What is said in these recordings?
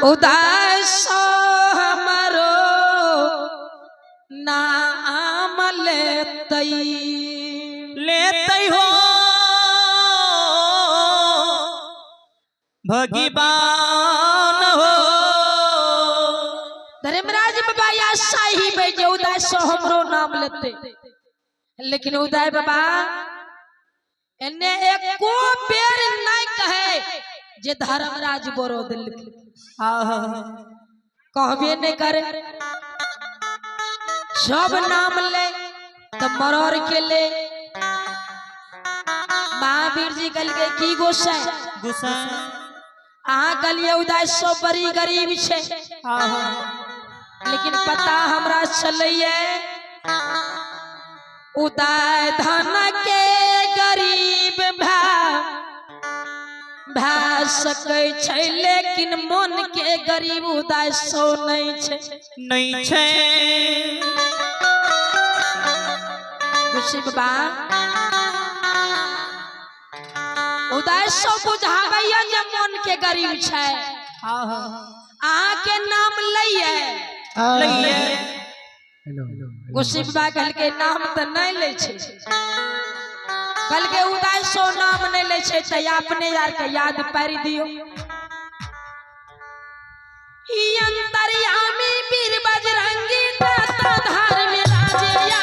उदास हमरो नाम लेतै। लेतै हो भगवान हो। धर्मराज बाबा या साहिब है जे उदय सो हमरो नाम लेते, लेकिन उदय बाबा एने एको बेर नहीं कहे जे धर्मराज बरो दिल। कहबे नहीं करे, सब नाम ले तो मरोर के ले। महावीर जी कल के की गोसाई गुस्सा अहाँ कहलिए उदय सो बड़ी गरीब छे, लेकिन पता हमरा चलैये उदय धन के गरीब भा भा सकै छै, लेकिन मन के गरीब उदय सो नहीं छै। नहीं छे। खुशी बाबा उदय सो बुझाबैया जे मन के गरीब छै, अहाँ के नाम लैये। लइए। गुस्सी बाबा कहलकै नाम तऽ नहीं लै छै, कहलकै उदय सो नाम नहीं लै छै तऽ अपने यार के याद पारि दियौ। ई अंतर्यामी वीर बजरंगी दाता धर्म राजया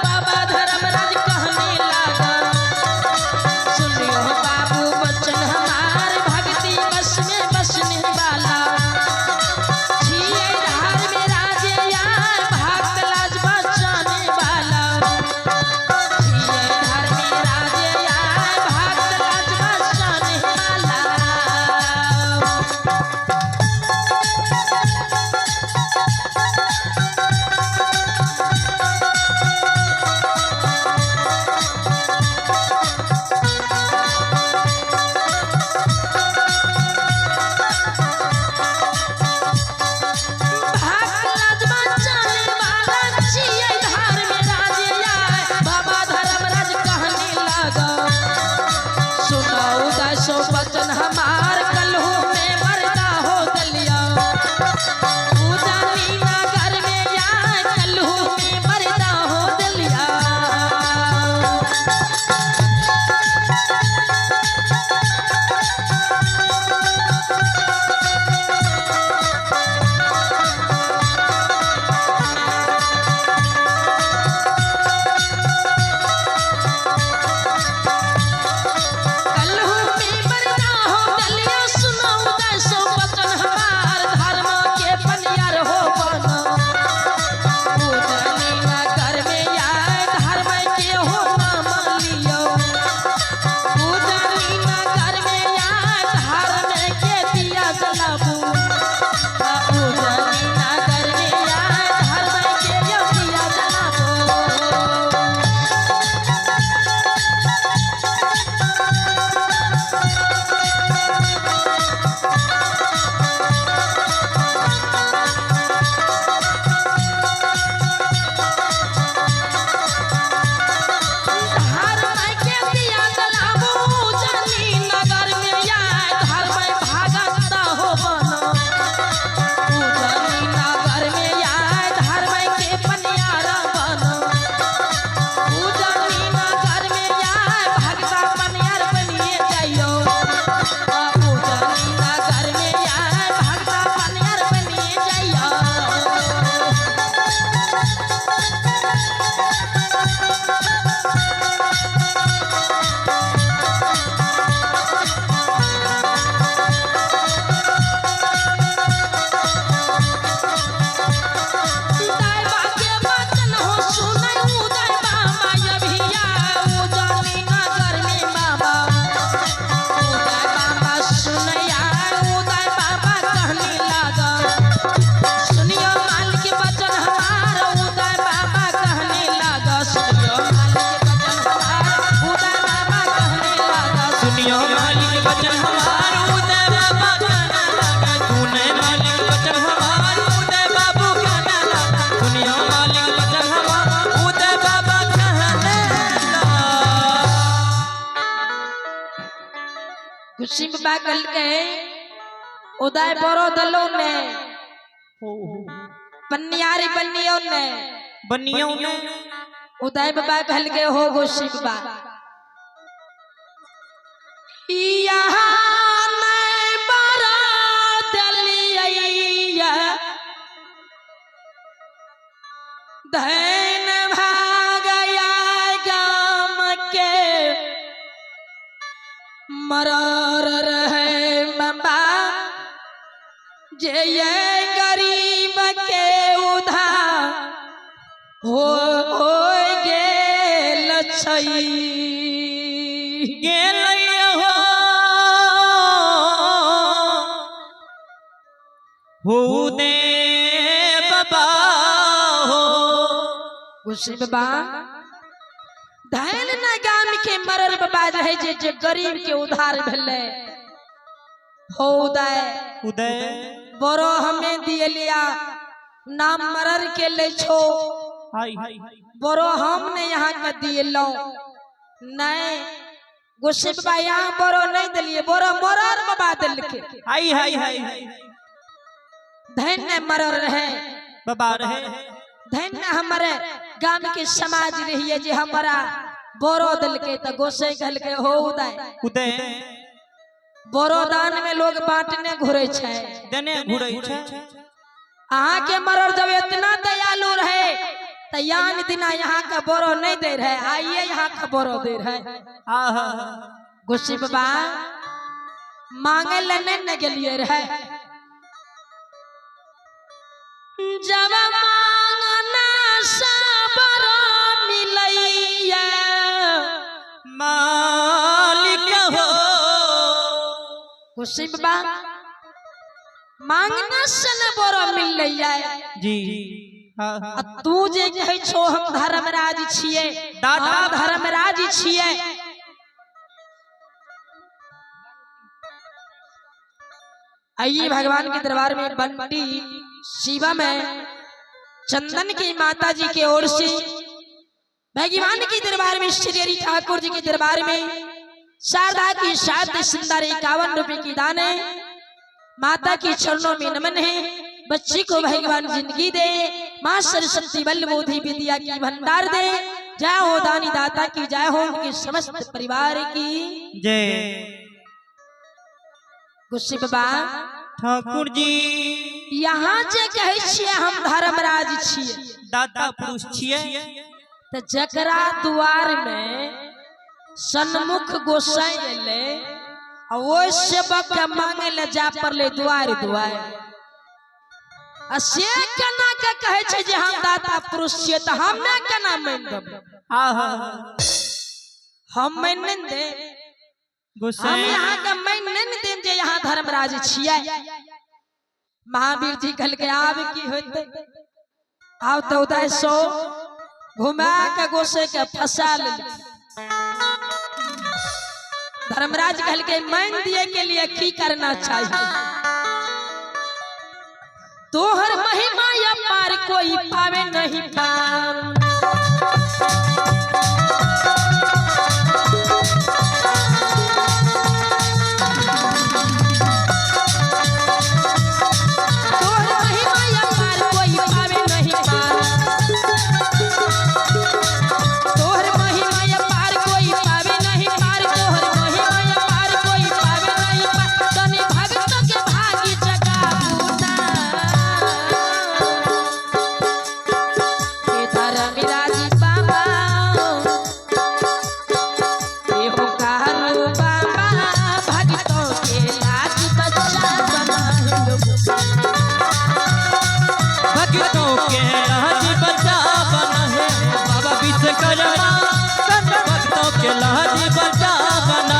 बाबा धर्मराज कहने लगा, सुनियो बाबू बचन हमार भक्ति बस में बसने वाला छियै धर्म राजया भक्त लाज बचाने वाला छियै धर्म राजया भक्त लाज बचाने वाला। भक्त लाज बचाने वाला छियै धर्म राजया बाबा धर्मराज कहने लगा, सुनाओ दासो बचन हमार कलहू में मरदा हो दलिया उजानी नगर में या कलहू में मरदा हो दलिया। कलहू में मरदा हो दलिया सुनाओ दासो बचन हमार धर्म के पनियार हो बनो उजानी नगर में या धर्म के हो नाम लियो उजानी नगर में या धर्म के दिया जलाबू उजानी नगर में या धर्म के दिया जलाबू। धर्म के दिया जलाबू उजानी नगर में या धर्म भागत हो बनो उजानी नगर में या धर्म के पनियारा बनो उजानी नगर में या भगता पनियार बनिए जाइयो उजानी नगर में या भगता पनियार बनिए जाइयो। उदय के बचन हो सुनै उदय बाबा अभिया उजानी नगर में बाबा उदय बाबा सुनैया उदय बाबा कहने लगा, सुनियो मालिक बचन हमार उदय बाबा कहने लगा, सुनियो मालिक बचन हमार उदय बाबा कहने लगा, सुनियो मालिक बचन हमार उदय बाबा कहने लगा, तूने मालिक बचन हमार उदय बाबू कहने लगा, सुनियो मालिक बचन हमार उदय बाबा कहने लगा। गुस्सी बाबा कहलकै उदय बरो दलो ने बनियारी बनियो ने बनियो ने। उदय बाबा कहलके हो गो शिव बा यहाँ नहीं बरा दलिया धन भागया गाम के मरर रहे बाबा जे ये गरीब के उधार हो गेल छै। गेल हो हो दे बाबा हो। गुस्से बाबा धैन न गाम के मरर बाबा रहे जे जे गरीब के उधार भेलै हो उदय उदय बड़ो हमें दिए लिया नाम मरर के ले छो हाय बड़ो हम ने यहाँ के दिए लो नहीं गुस्से बाबा यहाँ बड़ो नहीं दिलिए बड़ो मरर बाबा दिलके। हाय हाय हाय धैन न मरर रहे बाबा रहे। धन्य हमारे गाम के समाज रहिए जे हमारा बोरो दिलके त गोसे कहलके हो उदय उदय बोरो दान में लोग बांटने घुरे छै देने घुरै छै। अहाँ के मरर जब इतना दयालु रहे त यान दिना यहाँ का बोरो नहीं दे रहे आइए यहाँ का बोरो दे रहे। आहा गुस्सी बाबा मांगे ले नहीं न गेलिए रहे जब मांगना सबर मिलैया मालिक हो। गुस्सी बाबा मांगना से न बरो मिलैया जी हाँ आ तू जे कहै छो हम धर्मराज छियै दाता हम धर्मराज छियै आइए भगवान के दरबार में बंटी शिवा में चंदन की माता जी के ओर से भगवान के दरबार में श्री हरि ठाकुर जी के दरबार में शारदा की सात सुंदर 51 रुपए की दान है। माता के चरणों में नमन है। बच्ची को भगवान जिंदगी दे, माँ सरस्वती बल बोधि विद्या की भंडार दे। जय हो दानी दाता की जय हो उनके समस्त परिवार की जय। गुस्से बाबा ठाकुर जी यहाँ जे कहै छियै हम धर्मराज छियै दाता पुरुष छियै त जकरा द्वार में सन्मुख गोसाई एलै आ ओहि सेवक के मांगे ले जा पड़लै द्वार द्वार आ से केना के कहै छै जे हम दाता पुरुष छियै तऽ हमे केना मानि देबै? आहा हम मानि नहि ने देब। हम गोसाई यहाँ के मानि नहि ने देब जे यहाँ धर्मराज छियै। महावीर जी कहलकै आब की होतै? आब तऽ उदय सो घुमा के गोसे के फंसा लेलकै। धर्मराज कहलकै मान दिए के लिए की करना चाहिए? तोहर महिमा या पार कोई पावे नहीं पार। तोहर महिमा या पार कोई पावे नहीं पार। तोहर महिमा या पार कोई पावे नहीं पार। तोहर महिमा या पार कोई पावे नहीं पार। तनि भक्त के भागी जगाबू ना। हे धर्मराज बाबा, हे हो कारू बाबा, भक्तों के लाज बच्चा बना लो। भक्तों के लाज बचा बना है बाबा विश्वकर्मा, भक्तों के लाज बचा बना।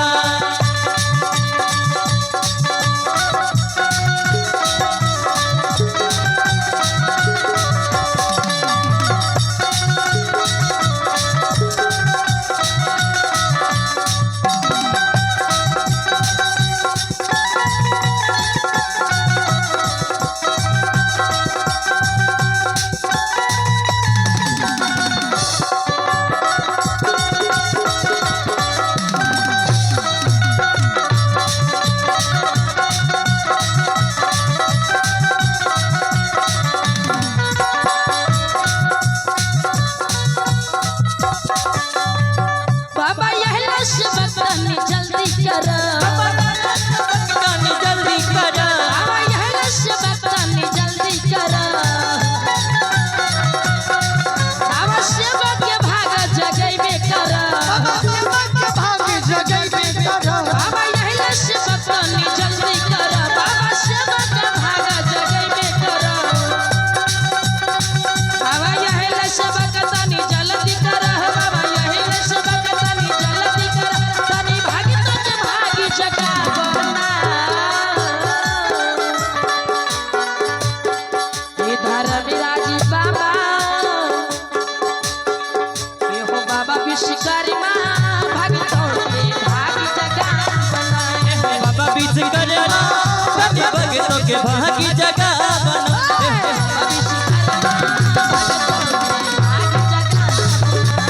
के भागी जगा बना।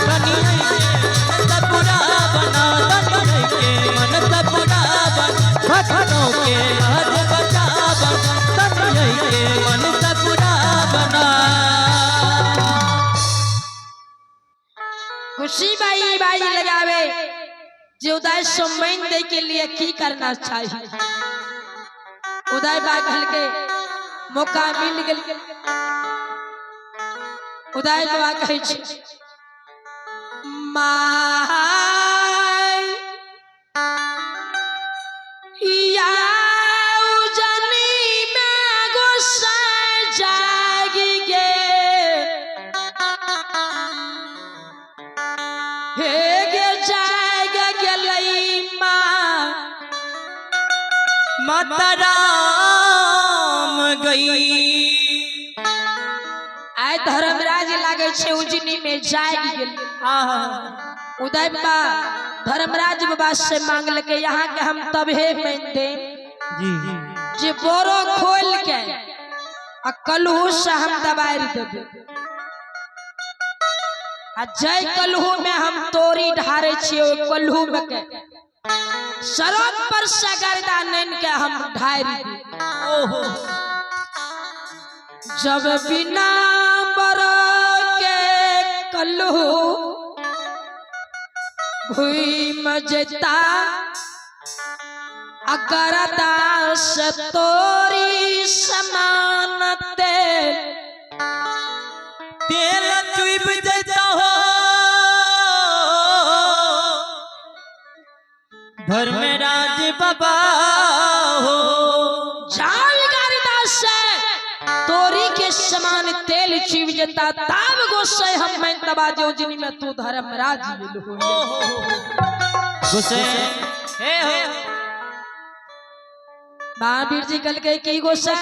तनिया के मन पूरा बना, तनिया के मन पूरा बना, भक्तों के लाज बचा बना, तनिया के मन पूरा बना। खुशी बाई बाई लगावे जे उदय सम्मान दे के लिए की करना चाहिए। उदय बाघल के मौका मिल गेल। उदय बाबा कहै छै my या उजनी में गुस्सा जागी गे हे गे जाग गेलै माँ माता राम गई। आइ धर्मराज लागै छै उजनी में जाग गेल। उदय बाबा धर्मराज बाबा से मांगलकै यहाँ के हम तबहे मान देम जी जे बोरो खोल के आ कलहू से हम दबारि देबै आ जय कलहू में हम तोरी ढारे छियै ओहि कलहू में के सड़क पर से गर्दा नैन के हम ढारि देबै। ओहो जब बिना बर के कलहू घूम जेता अगर दास तोरी समान तेल तेल चुइब जैता हो धर्मराज बाबा हो। जाल दास तोरी के समान तेल चुब जेता तब गोसे हम मैं दबा जो जिनी में तू धर्मराज हो। गुस्से हे हो। महावीर जी कल के की गोसे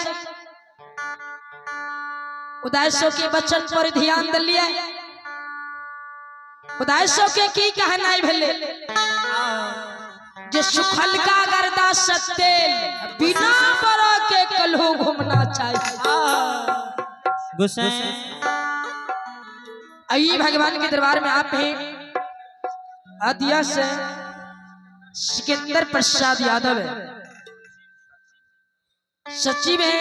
उदय के बचन पर ध्यान दिलिए। उदय के की कहनाइ भेलै जे सुखल का गर्दा से तेल बिना बर के कलहू घूमना चाहिए। गुस्से आइए भगवान के दरबार में आप हैं आदिया से सिकंदर प्रसाद यादव है, सचिव है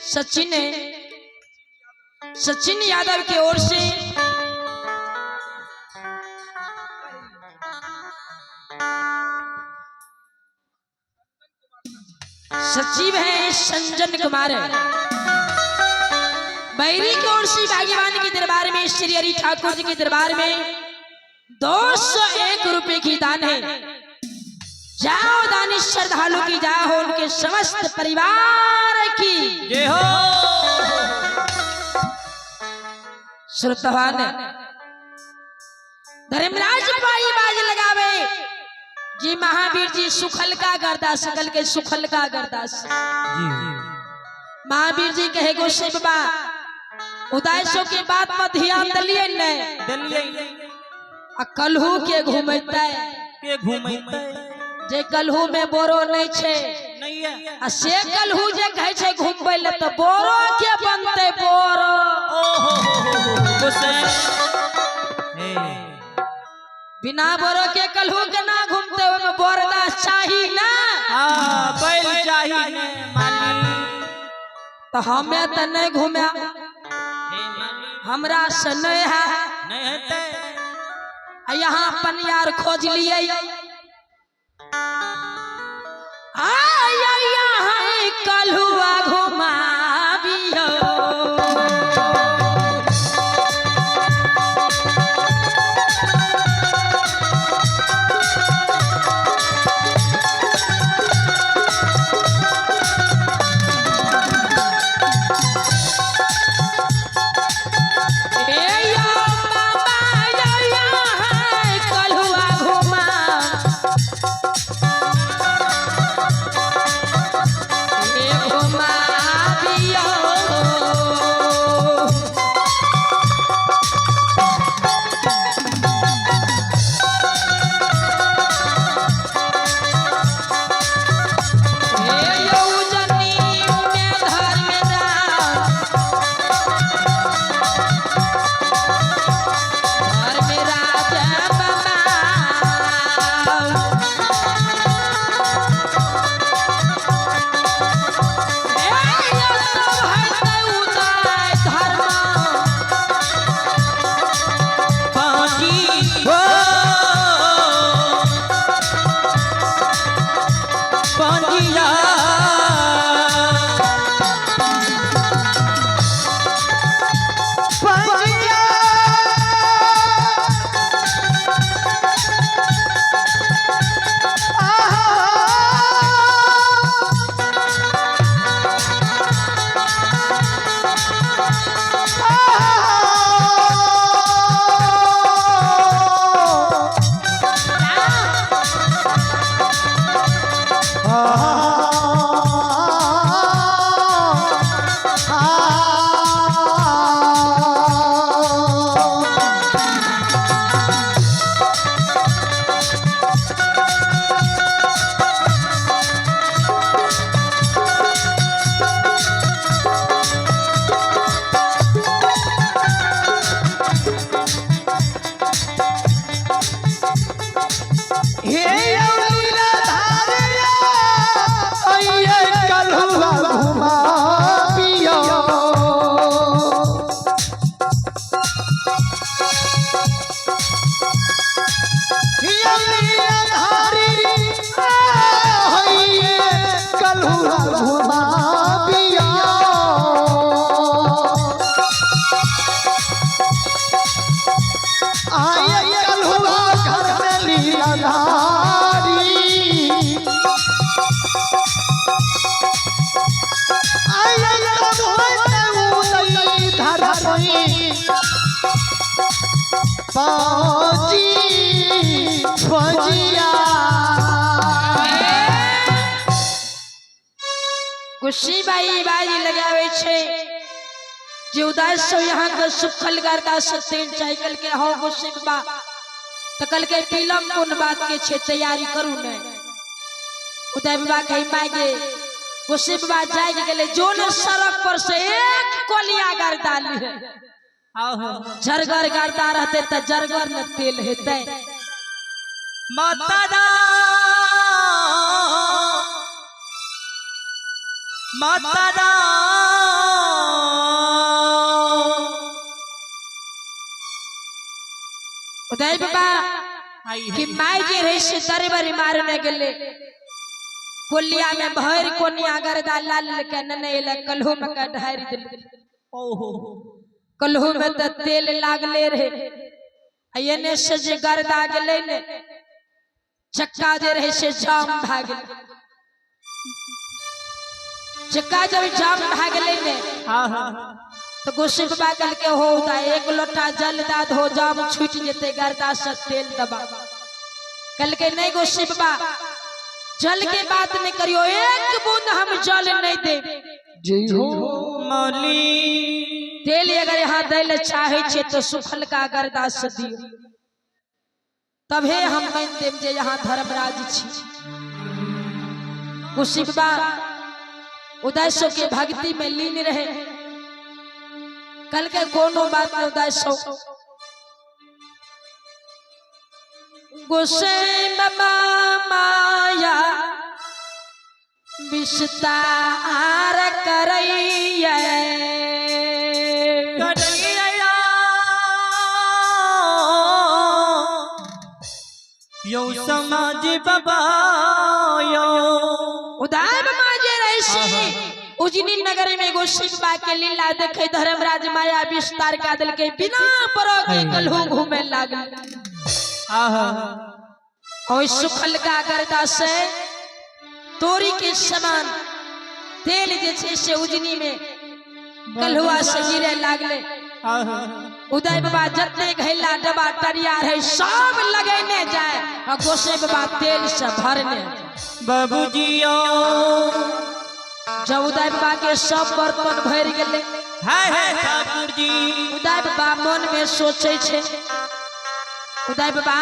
सचिन है, सचिन यादव की ओर से सचिव है संजन कुमार है। बैरी की ओर से भाग्यवान के दरबार में श्री हरि ठाकुर जी के दरबार में 201 रुपए की दान है। जाओ दानी श्रद्धालु की जाओ हो उनके समस्त परिवार की जय हो। श्रोतवान धर्मराज पाई बाज लगावे जी महावीर जी सुखल का गर्दा सकल के सुखल का गर्दा। जी महावीर जी कहे गोसे बाबा उदय सो के बात पर ध्यान दिलिए नहीं दिलिए आ कलहू के घुमेतै के घुमेतै जे कलहू में बोरो नहीं छे नहीं है आ से कलहू जे कहै छै घुमबै ले त बोरो के बनतै बोरो। ओहो गुस्से हे बिना बोरो के कलहू के ना घूमते ओमे बोरदा चाही ना। हां बैल चाही ने माली त हमे त नहीं घूमे हे माली हमरा से नहीं है नहीं हेतै। आ यहाँ अपन यार खोज लिए आया यहाँ कलहुआ घुमाबियो। हे यो बाबा यहाँ कलहुआ घुमा हे घुमा विलंब होते उदय धर्म फौजी फौजिया। गुस्सी बाई बाजी लगावे छे जे उदास सो यहाँ के सुखल गर्दा से तेल चाहे के हो गुस्सी बा तो कल के पीलम कोन बात के छे तैयारी करू ने। उदय बाबा कही मागे गुस्सी बाबा जाय के गेले जो न सड़क पर से एक कोलिया गर्दा ली है। जरगर गर्दा रहते त जरगर न तेल हेते। माता राम माता राम उदय बाबा कि माय जे रहे से दरबारी मारने गेले कोलिया में भर कोनिया गर्दा लाल के नने एले कल्हो में के ढारि देल। ओहो कल्हो में त तेल लागले रहे आ एने से जे गर्दा गेले ने चक्का जे रहे से जाम भा गेले। चक्का जब जाम भा गेले ने हाँ हाँ तो गोसाई बाबा कहलके हो ता एक लोटा जल दा धो जाम छूट जेते गर्दा से तेल दबा। कहलके नहीं गोसाई बाबा जल के बात नहीं करियो, एक बूंद हम जल नहीं दे। जय हो मौली तेल अगर यहाँ दै ले चाहे छे तो सुखल का गर्दा से दियो, तभे हम मान देम जे यहाँ धर्मराज छी। गोसाई बाबा उदय के भक्ति में लीन रहे। कल के कोनो बात नहीं उदय सो गोसाई बाबा माया विस्तार करैया करैया यो समाज बाबा यो उदय बाबा जे रहे उजनी नगर में एगो शिव बा के लीला देखे धर्मराज माया विस्तार का दिल के बिना परो के कलहू घूमे लागल। आहा और सुखल का गर्दा से तोरी के समान तेल जे छै से उजनी में कलहुआ से गिरे लागले। आहा उदय बाबा जतने घैला डबा टरिया रहे सब लगेने जाए और गोसाई बाबा तेल से भरने जाए। बाबूजी यो जब उदय बाबा के सब बर्तन भरि गेले है है ठाकुर जी उदय बाबा मन में सोचे छे उदय बाबा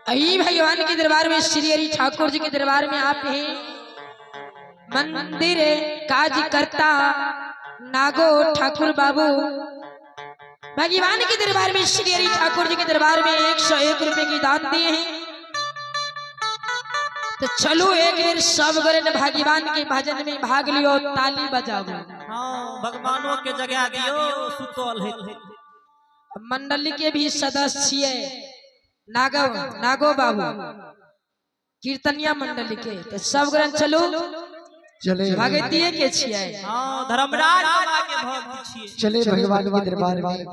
आई भगवान के दरबार में श्री हरि ठाकुर जी के दरबार में आप हैं मंदिर काज करता नागो ठाकुर बाबू भगवान के दरबार में श्री हरि ठाकुर जी के दरबार में 101 रुपए की दान दिए हैं। तो चलो एक बेर सब गरे ने भगवान के भजन में भाग लियो, ताली बजाओ। हाँ भगवानों के जगह दियो सुतल है। मंडली के भी सदस्य छिए नागो नागो बाबू कीर्तनिया मंडली के, तो सब ग्रंथ चलू चले भगतिये के छिए। हाँ धर्मराज बाबा के भक्त छिए। चले भगवान के दरबार में।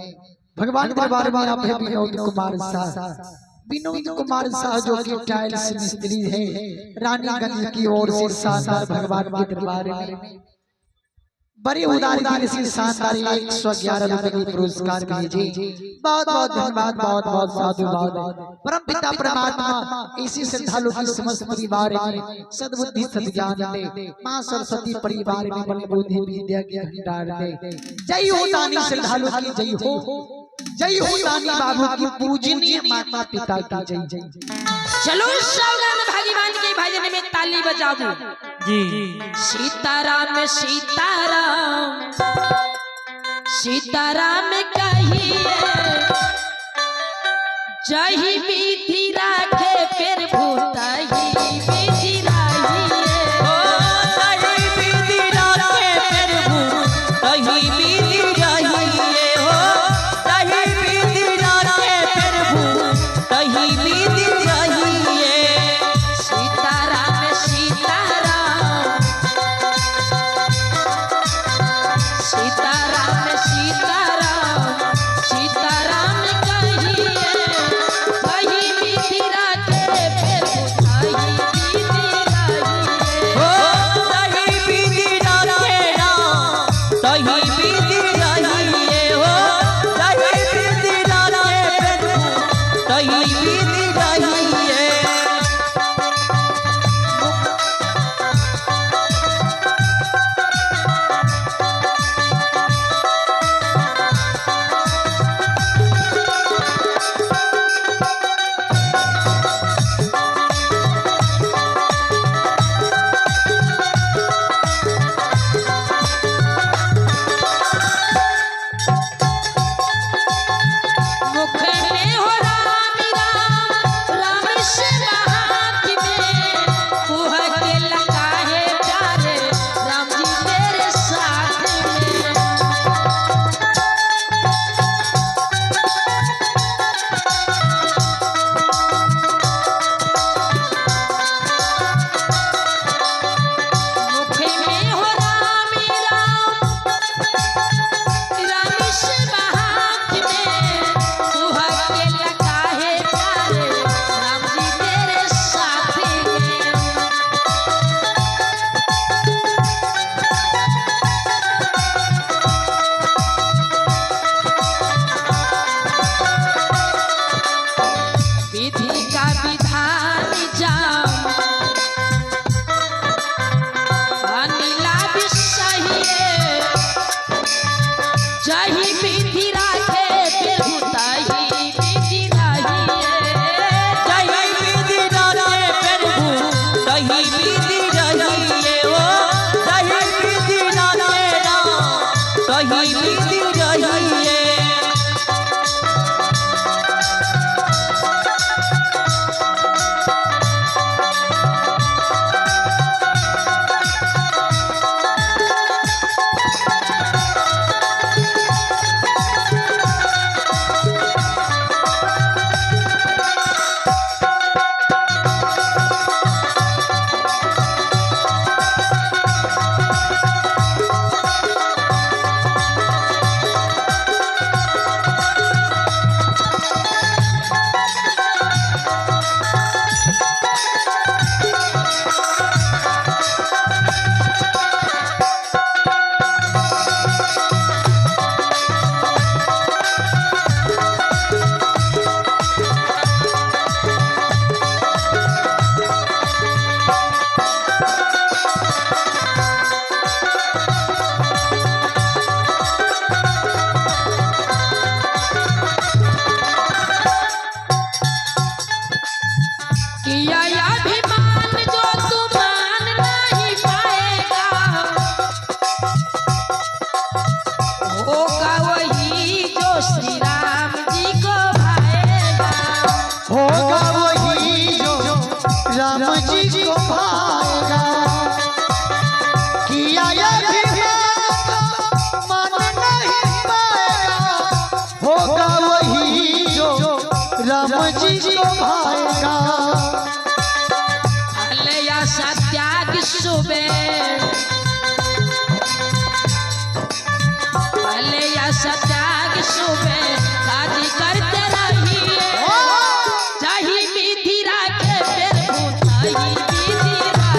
भगवान के दरबार में आप है विनोद कुमार शाह। विनोद कुमार शाह जो कि टाइल्स मिस्त्री है रानीगंज की ओर से शानदार भगवान के दरबार में बड़े उदार दिल से शानदार 111 रुपए के पुरस्कार भेजे। बहुत बहुत धन्यवाद, बहुत बहुत साधुवाद। परम पिता परमात्मा इसी श्रद्धालु की समस्त परिवार में सद्बुद्धि सद्ज्ञान दे, माँ सरस्वती परिवार में बल बुद्धि विद्या के भंडार दे। जय हो दानी श्रद्धालु की जय हो। जय हो दानी बाबू की पूजनीय माता पिता की जय जय। चलो सावधान भागीवान के भजन में ताली बजाबू। जी। सीताराम सीताराम सीताराम कहिए जही विधि राखे फिर भूतही विधि रहिए। ओ तही विधि राखे प्रभु तही विधि रहिए हो, तही विधि राखे प्रभु तही विधि रहिए। सीताराम सीताराम सीताराम सीताराम सीताराम कहिए तही विधि राखे फिर भूतही विधि रहिए। ओ तही विधि राखे राम तही विधि रहिए हो, तही विधि राखे प्रभु तही विधि रहिए। मुख में हो राम राम राम से हाथ में कुह के लगाए प्यारे राम जी तेरे साथ में। मुख में हो राम राम राम से हाथ में कुह के लगाए प्यारे राम जी तेरे साथ में। विधि का विधान जाम अनिला विषहिए जही विधि राखे प्रभु तही विधि रहिए। तही विधि राखे प्रभु तही विधि रहिए हो, तही विधि राखे राम तही विधि रहिए। किया अभिमान जो तू मान नहीं पाएगा होगा वही जो श्री राम जी को भाएगा। होगा वही जो राम जी को भाएगा। किया अभिमान मान नहीं पाएगा, होगा वही जो राम जी को भाएगा। फल या सत्याग सुबे फल या सत्याग सुबे काज करते रहिए। चाही विधि राखे प्रभु तही विधि रहिए।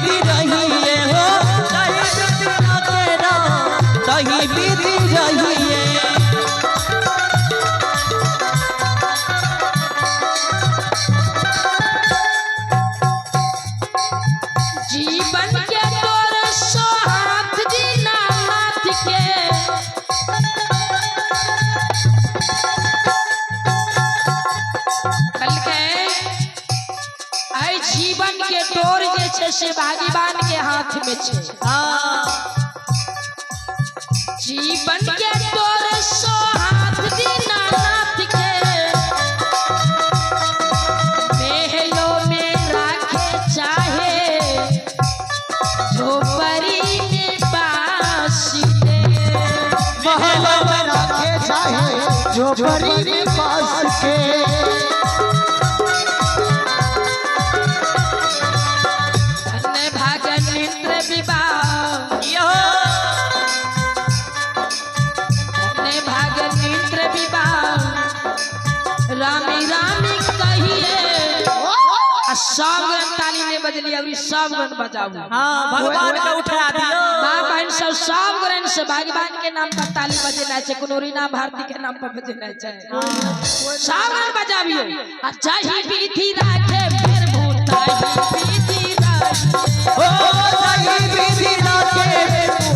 विधि रहिए हो, जाहि विधि राखे राम तही विधि रहिए। जीवन के तोर सो हाथ दीना हाथ के, कहलकै एहि जीवन के डोर जे छै से भाग्यवान के हाथ में छै। हाँ जीवन के डोर सो हाथ दीना नाथ के, महलों में राखे चाहे झोपड़ी में बास दे। महलों में राखे चाहे झोपड़ी में बास के। धन्य भागन इंद्र विवाह, यो धन्य भागन इंद्र विवाह, रामी रामी कहिए। आ सब गण ताली नहीं बजली, अभी सब गण बजाऊ। हाँ भगवान का उठा दियो। माँ बहन सब सब गण से भगवान के नाम पर ताली बजेना छै, कोनो रीना भारती के नाम पर बजेना छै। सब गण बजाबियो। आ जाहि विधि राखे फिर भूताही विधि राखे। ओ जाहि विधि राखे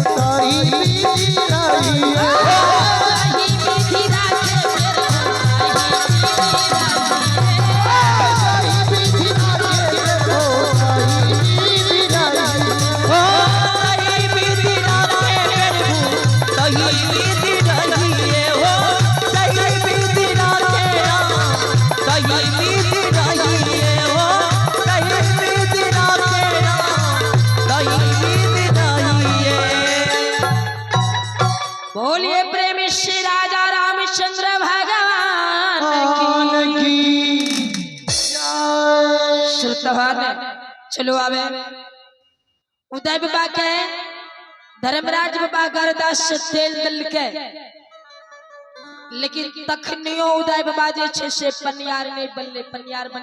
ताही विधि रहिए। जाहि विधि राखे फिर भूताही विधि राखे। जाहि विधि राखे ताही विधि रहिए। ओ जाहि विधि राखे प्रभु तही विधि रहिए हो, जाहि विधि राखे राम तही विधि रहिए हो, जाहि विधि राखे राम तही विधि रहिए। बोलिए प्रेमी श्री राजा रामचंद्र भगवान की। की जय। श्रुतवान चलो आवे उदय बाबा के धर्मराज बाबा गरदास से तेल दल के, लेकिन तखनियो उदय बाबा जे छै से पनियार नहीं बनले, पनियार बन